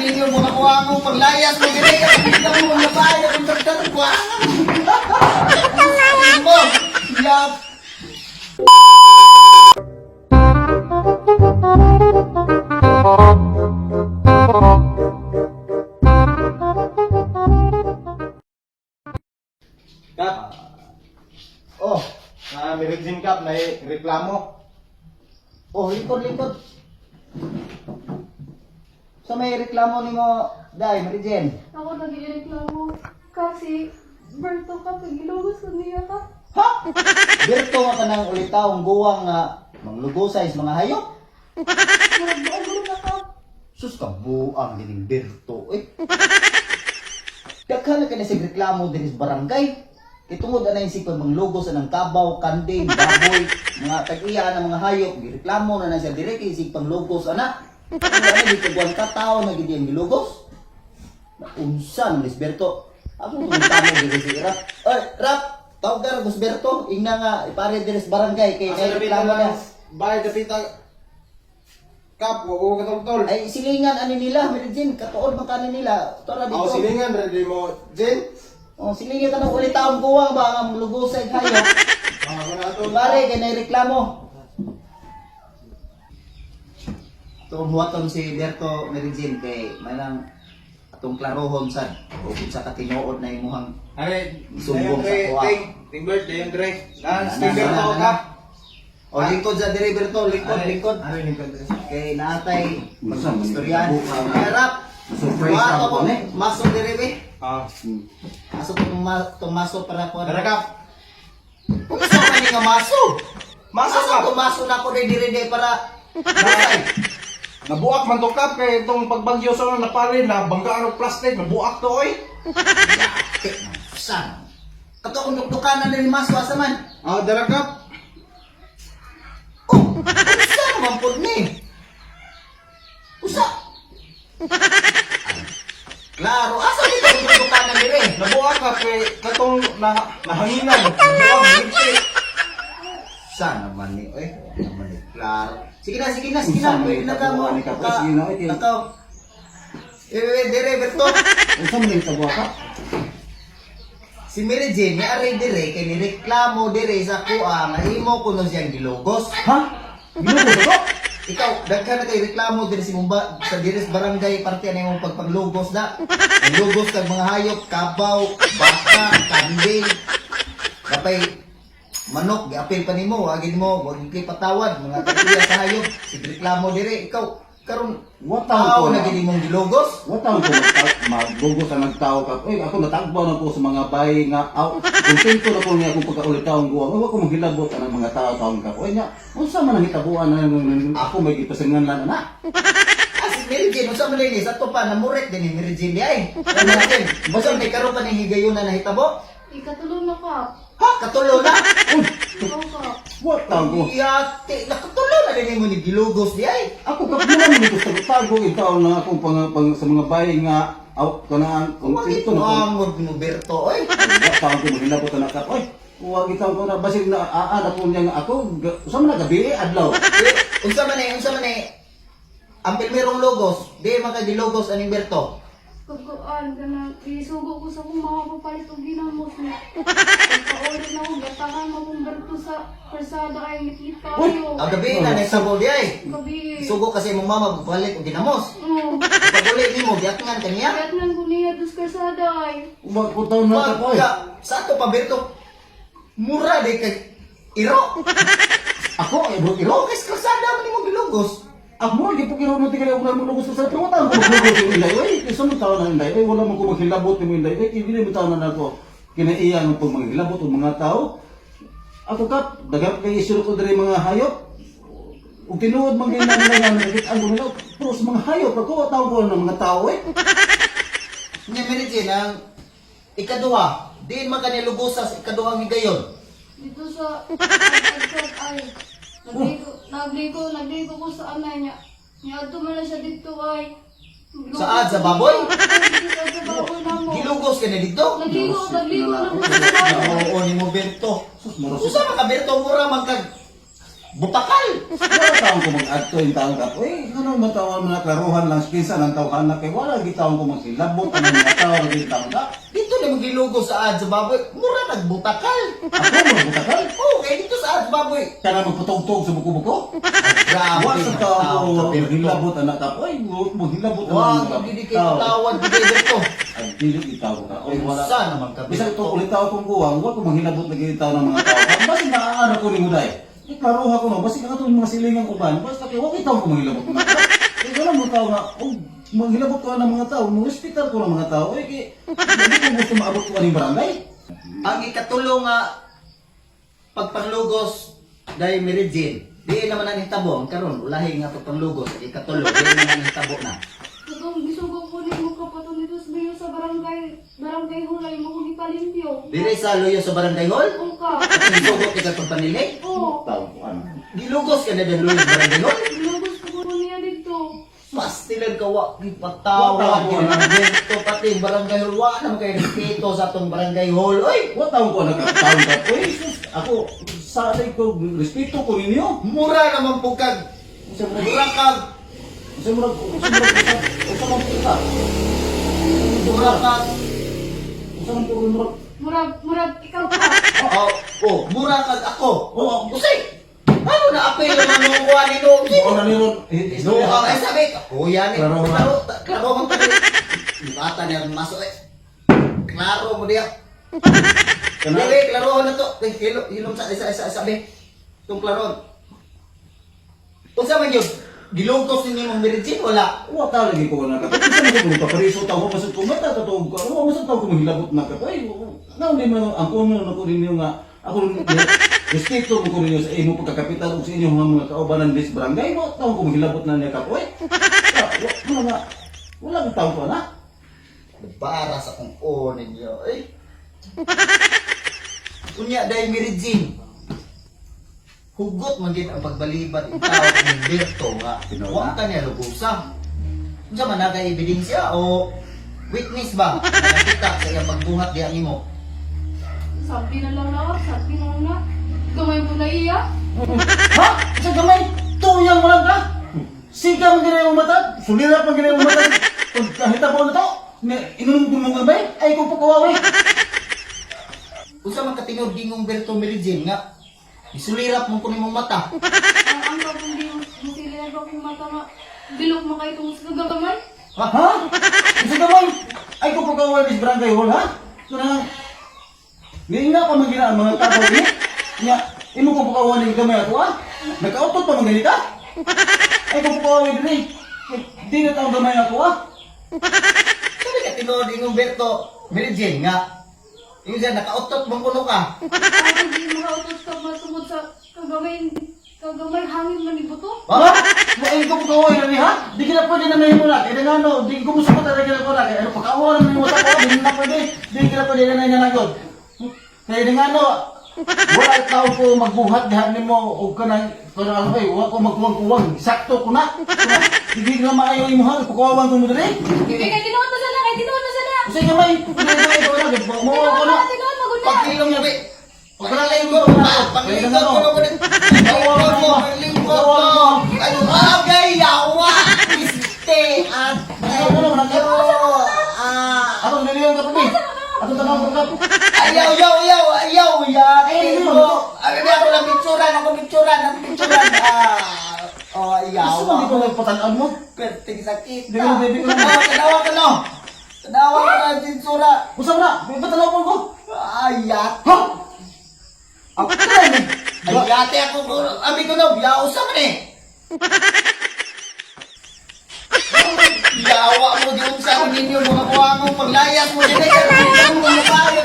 ninyo mga kuwangong paglayas mo dire. Kita mo mga bahay akong dagdag kuwangan. Mo. Yap. Kap, Oh, na Mary Jane Kap, na reklamo. oh, likod, likod. Sa may reklamo nimo, Day, Mary Jane. Ako nag-ireklamo kasi Berto ka, pagilugos ko niya ka. Ha? Berto nga kanang ulitawong guwang nga manglugosay sa mga hayop. Murag buong na ka. Sus ka buang dining Berto eh. Daghan na kini sig reklamo dinhi sa barangay. Kay tungod ana yung sigpag manglugos anang kabaw, kanding, baboy, mga tag-iya ng mga hayop, gireklamo na na siya dire kay sig panglugos ana. Wala na di ka ka tao na gid ang gilugos. Naunsa naman is Berto. Ako kung tamo diri si Rap. Oy, Rap, tawag ka Gus Berto, ingna nga ipare diri sa barangay kay Asa may dapita reklamo na. lang, bahay dapita. Kap, wa ko katultol. Ay silingan ani nila, Mary Jane, katuod man kani nila. Tora dito. Ako silingan, ready mo, Jane? Oh, silingan ka ng ulit taong guwang ba ang lugosay hayop. Ako na ito. Pare kay nay reklamo. Tuong huwaton si Berto Mary Jane kay manang atong klarohon sad o kung sa katinuod na imuhang Are, Sumbong sa kuha. Ting, ting bird, dayong dre. Na, Nan, na, speaker na, to na, ka. na. O lingkod sa dire Berto, lingkod, lingkod. Are, lingkod. Kay naatay Unsa man istoryahan. yung buka nga? Harap. Surprise Wa ang ko kuan eh. maso dire be. Ah. Aso tong tong maso para ko. Tara, Kap. Unsa man ni nga maso? Maso, Asa Kap. to maso na ko dire dire para Basay. Nabuak man to, Kap, kay itong pagbagyo sa mga napalin, na banggaan og plastic, nabuak to, oy. Yate, San? Kato kung dukdukanan ni maso asa man? Ah, dara, Kap. Oh, unsa naman po ni? Usa. Klaro, asa ni kung dukdukanan dire? Nabuak ka kay katong na, nahanginan. Nabuak, ngiti. Sana naman ni, oy, naman ni klaro. Sige na, sige na, sige na. Unsa man Pwede na ka mo. ni ka, sige na, oy, kay- Nakaw. Eh, eh, dire, Berto. Unsa man yung tabuha ka? Si Mary Jane, ni aray dire, kay nireklamo dire sa kuha, nga imo kuno siyang gilugos. Ha? Gilugos ako? Ikaw, daghan na kay reklamo dire si Mumba, sa dire sa barangay parte na imong pagpanglugos na. Ang lugos kag mga hayop, kabaw, baka, kambing. Kapay manok giapil pa nimo, wagin mo, wag kay patawad mga tag-iya sa hayop. Sig reklamo dire ikaw karon What tao taon ko na na? gid imong gilugos. Wa taon ko maglugos ang nagtao ka. Uy, ako natagbaw na ko sa mga bay nga aw. Kontento na ko niya akong pagkaulitaon ko. Wa ko manghilabot ang mga tao taon ka. Uy nya, unsa man ang hitabuan na ako may gipasingan lang na. Ah, si Mary Jane, unsa man ni sa to pa namurit din ni Mary Jane di ay. Ano natin? Basta may karon pa ning higayon na nahitabo. Ikatulo na ka. Ha, katulo na. Ikaw ka. Wa taon ko. Yate, nakatulo na din mo ni gilugos di ay. Ako ka wala man ko sa tago taon na akong pang, sa mga bay nga aw kanaan Wag kontento na ko. mo mo Berto oy. Wa taon ko manghilabot na ka. Uy, wa gitaw ko na basig na aa na ko niya nga ako unsa man na gabi eh, adlaw. Unsa man eh ang pilmirong logos, di man ka gilogos aning Berto. Pagkuan ka na, isugo ko sa kong mga papalit og ginamos niya. Pagkauli na ako, gatakan mo kong Berto sa kalsada ay nakita kayo. Ang gabi na nagsabol di ay. Gabi. Sugo kasi imong mama palit og ginamos. Oo. Pag uli nimo giatngan kaniya. Gatnan ko niya dos kalsada ay. Wa ko taon na ka oy. Pagka sa ato pa Berto, mura di kay iro. Ako eh bro, iro. Iro kay sa kalsada man nimo gilugos. Ako mo gyud pugiro mo tingali og mo lugos sa pero wa taon ko maglugos yung inday. Oy, kinsa man taon na inday. Oy, wala man ko maghilabot nimo inday. Oy, dili mo taon na nako. Kinaiya ng pag manghilabot og mga tao. Ako kap, daghan kay isyu ko diri mga hayop. Ug tinuod man gyud na nila nga nakakit-an ko nila. Pero sa mga hayop ako wa taon ko ng mga tao eh. Nya Mary Jane ang ikaduha, diin man kaniya lugosa sa ikaduhang higayon. Dito sa agad ay. Nagligo, nagligo, nagligo ko sa anay niya. Niya man na siya dito ay. Saad, sa baboy? Dito sa baboy na mo. Gilugos ka na dito. Nagligo, nagligo na ko sa baboy. Oo, ni mo Berto. Sus, maros. Usa man ka Berto mura man kag Butakal. Wala taon ko mag-adto yung taon ka. Uy, ano man taon mo na klaruhan lang kinsa ng tawhan na kay wala gitaon ko maghilabot ang mga tao ra gid taon ka. Dito na magilugo sa ad sa baboy. Mura nagbutakal. Ako mo butakal. Okay, dito sa ad sa baboy. Kana magputugtog sa buko-buko. Grabe. Wa sa ang tao tao, ko Kaberto. maghilabot anak ka. Uy, maghilabot ang Wag, mga hindi kayo tao. tawad kay Berto. Ang dili itaw ka. Uy, wala. Unsa naman ka, Bisag Berto? ito ulit tao kong kuwang, wa ko manghilabot na gid tao ng mga tao. Basta maaano ko nimo dai. Klaruha ko no, basta ang atong mga silingang uban, basta kay wa kay tao ko manghilabot na. Kay wala mo tao nga, oh, manghilabot ko ng mga tao, mo respetar ko ng mga tao. Oy, kay hindi ko gusto maabot ko aning barangay. Ang ikatulo nga pagpanglugos dahil Mary Jane. Di naman ang hitabo ang karon ulahi nga pagpanglugos ang ikatulo di naman ang hitabo na. Katong gisugo ko nimo kapatong dito sa mayor sa barangay, barangay hulay mo ko gipalimpyo. Dire sa luyo sa barangay hall. Oo ka. Gisugo ka sa panili. Oo. Tao ko ano. Gilugos ka na dahil luyo sa barangay hall. Gilugos ko ko niya dito. Pastilan ka wa gipatawad Wa tao ko, gyud dito pati barangay hall wa naman kay respeto sa atong barangay hall. Oy, Wa tao ko anak tao ka. Uy, sus, ako sa ko respeto ko ninyo. mura naman po kag Unsa mo mura kag unsa mo unsa mo unsa mo unsa mura kag unsa mo mura Murag, murag, ikaw ka. Oh, oh, mura kag ako. Oh, Usay. Ano na apel naman nung kuha nito? Oh, na niron. No, ang ay sabi, kuya ni. Klaro nga. Klaro, klaro man tayo. Bata niya masok eh. Klaro mo diya. Kana- Dili, klaro na to. Eh, hilom, hilom sa isa isa isa be. Itong klaro. Unsa man yun? Gilugos ninyo mong Mary Jane? Wala. Wa ta lagi ko na ka. Unsa man ko papariso tawo pasud ko mata totoo ko. Wa mo sa tawo ko mahilabot na ka. Ay, na hindi man ang kuno na ko ninyo nga ako respeto mo ko ninyo sa imo pagkakapitan ug sa inyong mga kaubanan this barangay. Wa tawo ko mahilabot na niya ka. Oy. Wala nga. Wala ko tawo ko na. Bara sa kong o ninyo. Eh. Unya dahil Mary Jane. Hugot man gid ang pagbalibat in tao ni Berto nga. Tinuod Wa na. ka niya lugusa. Unsa man na kay ebidensya o witness ba na nakita sa iyang pagbuhat diha nimo? Sabi na lang na, sabi na lang na. Gamay mo na iya. Ha? Sa gamay, tuyang mo lang ka. Siga man ginay mo mata, sulirap man ginay mo mata. Pag kahitabo na to, inunom ko mong gamay, ay ko pagkawawi. Unsa man katingod gingong Berto Mary Jane nga isulirap mo kuno imong mata. Ang kapong di musili ka kung mata nga. Bilok mo kayo tungkol sa kagamay. Ha? Ha? Sa gamay, ay ko pagkawawi bis barangay hall, ha? So na, niinga pa man gina ang mga tao ni. Nya, imo ko pagkawawi ni gamay ato, ha? Nagkautot pa man gani ka? Ay ko pagkawawi diri. Di na taong gamay ato, ha? Sabi ka tinuod ingong Berto Mary Jane nga ingon siya nakautot mong kuno ka. Ang di makautos ka matungod sa kagamay, kagamay hangin man ni buto. Ha? Ay ko pagkawawi na ni, ha? Di kita pwede na mahimo na. Kaya nga no, di ko musuko talaga na ko na. Kaya ano, pagkawawi na nimo sa ko, di na pwede. Di kita pwede na nanagod. Kaya nga no, wala tao ko magbuhat diha nimo og kanang kanang ay wa ko magkuwang-kuwang. Sakto ko na. Hindi na maayo imo ha, pagkawawan ko mo diri. Kay tinuod na sana, kay tinuod na sana. Usay gamay, gamay ko na, mo ko na. Tinuod maguna. Pagkilong niya, be. Paglingkod mo, paglingkod ko na Paglingkod mo, paglingkod mo. Ano, agay, yawa. Iste, at, ah, Atong diliyon ka pa, Atong tanawon ko ka. ayaw, ayaw, ayaw, ayaw, yate Ay, mo. Ay, ako lang picturan, ako picturan, ako picturan. Ah, oh, ayaw. Gusto mo di ko nagpatan-an mo? Perting sakit. Di ko, di ko. Oh, tanawa ka no. Tanawa ka na, sinsura. Usa mo na, patanaw ko. Ayat. Ha? Ako na ni. Ayate ako ko. Abi ko no, yaw sa man eh. Yawa mo di unsa ninyo mga kuwangong paglayas mo dinay kay mo mukha mo.